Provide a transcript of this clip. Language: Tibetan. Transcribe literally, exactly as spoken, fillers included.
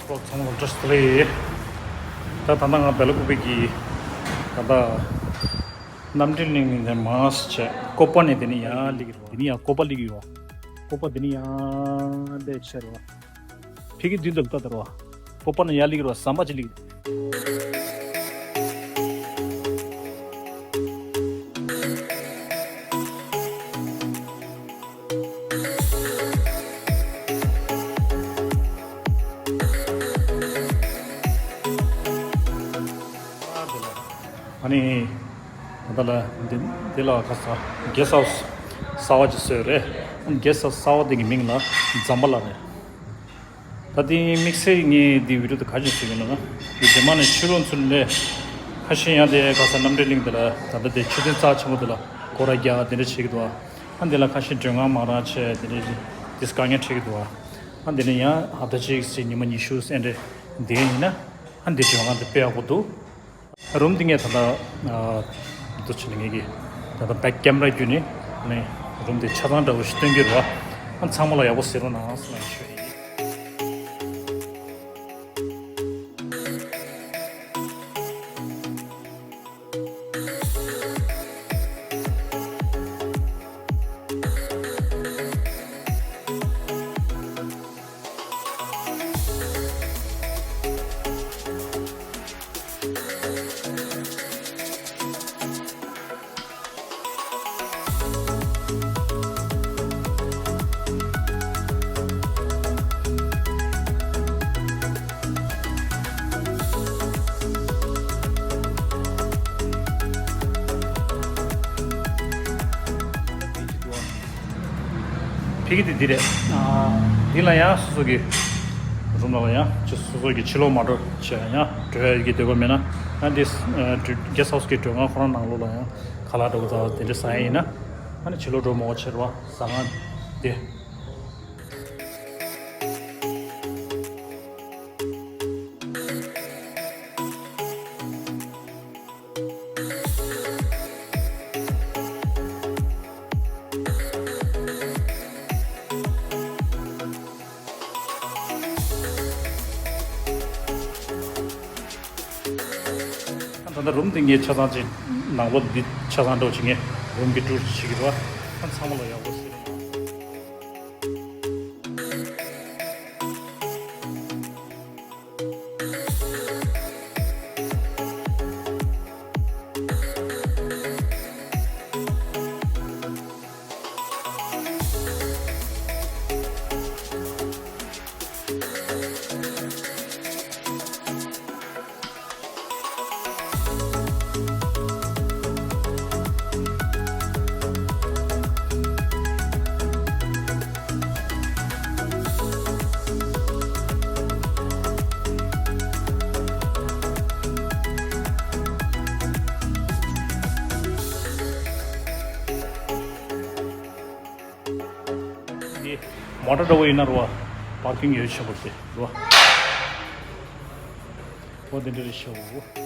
ཚང་མ་ལ་བཀྲ་ཤིས་བདེ་ལེགས། ད་ད་ལྟ་ང་སྦེལ་ཀོབ་ཀྱི་ད་ལྟ་གནམ་གྲུ་གླིང་ནས་མར་བྱས་ཀོ་པ་ནས་དེ་ནས་ཡར་སླེབས་ཀྱི་རེད་བ། དེ་ནས་ཡར་ཀོ་པ་སླེབས་ཀྱི་ཡོད་བ། ཀོ་པ་དེ་ནས་ཡར་སླེབས་བྱས་རེད་བ། ཕ་གི་མདུན་དུ་ལྟ་དར་བ། ཀོ་པ་ནས་ཡར་སླེབས་ཀྱི་རེད་བ། ཟམ་པ་ཅིག་སླེབས་ཀྱི་རེད། ཨ་ནི། ད་ལྟ་ལ་འདི་འདི་ལ་ཁ་ས་གེ་སི་ཧའུ་སི་གསར་པ་ཅིག་བཟོས་རེད། ཨ་ནི་གེ་སི་ཧའུ་སི་གསར་པ་འདི་གི་མིང་ལ་ཛམ་བྷ་ལ་རེད། ད་དེ་དམིགས་བསལ་ངས་འདི་བི་ཌིའོ་དེ་ག་རེ་བྱས་ཡོད་ན། འདི་རྗེས་མ་ནས་ཕྱི་ལོགས་ཚུར་ལས་ཁ་ཤས་ཡང་དེ་ག་ས་གནམ་གྲུ་གླིང་དེ་ལ་ད་ལྟ་དེ་མཆོད་རྟེན་རྩ་ཆེན་པོ་དེ་ལ་སྐོར་ར་རྒྱག་དེ་འདྲ་བྱེད་ཀྱི་འདུག་ཨ་འདི་ལ་ཁ་ཤས་མགྲོན་ཁང་མང་རང་བྱས་དེ་འདྲ་དེ་དཀའ་ངལ་འཕྲད་ཀྱི་འདུག་ཨ་འདི་ནས་ཡང་ཧབ་ཏ་གཅིག་ཟེར་ཉི་མ་ཉི་ཤུ་ཟེར་འདི་ཡིན་ན་ཨ་འདི་མགྲོན་ཁང་དེ་དཔེ་ཡག་པོ་འདུག་རུམ་འདི་ངས་ད་ལྟ་ཨ་འདུ་བྱེད་ངེས་ཀྱི་ད་ལྟ་བེག་ཀེམ་ར་བརྒྱུད་ནས་ནས་རུམ་འདི་ཆ་ཚང་འདྲ་བོ་ཞིག་སྟོན་གྱི་རེད་བ། ཨ་ཚང་མ་ལ་ཡག་པོ་གཟིགས་རོགས་གནང་ཟེར་ནས་ཞུ་ཡིན། ཕ་གི་དེ་འདི་རེད། ཨ་འདི་ལ་ཡང་སོ་སོ་གི་རུམ་ལ་ཡང་ཅི་སོ་སོ་གི་ཕྱི་ལོགས་མ་འགྲོ་བྱས་ཡང་འགྲོ་ཡ་གི་འདོད་པ་མེད་ན་ཡང་འདི་ཨ་གེ་སི་ཧའུ་སི་གི་མགྲོན་ཁང་ཁོ་རང་ནང་ལོགས་ལ་ཡང་ཁ་ལག་འདྲ་བོ་དང་དེ་འདྲ་ཟ་ཡ་ཡིན་ན་ཨ་ནི་ཕྱི་ལོགས་འགྲོ་མ་དགོས་བྱས་རེད་བ། ཟ་ཁང་དེ། ད་ལྟ་རུམ་དེ་ངས་ཆ་ཚང་ཅིག་ནང་ལོགས་འདི་ཆ་ཚང་འདྲ་བོ་ཅིག་ངས་རུམ་གྱི་ཊུར་ཅིག་བྱེད་ཀྱི་རེད་བ། ཨ་ཚང་མ་ལ་ཡག་པོ་ཟེར། འདི་མོ་ཊ་འདྲ་བོ་ཡིན་ན་རེད་བ། པར་ཀིང་ཡོད་ཆེན་པོ་དེ་རེད་བ། འོ་དེ་འདྲ་རེད་ཤག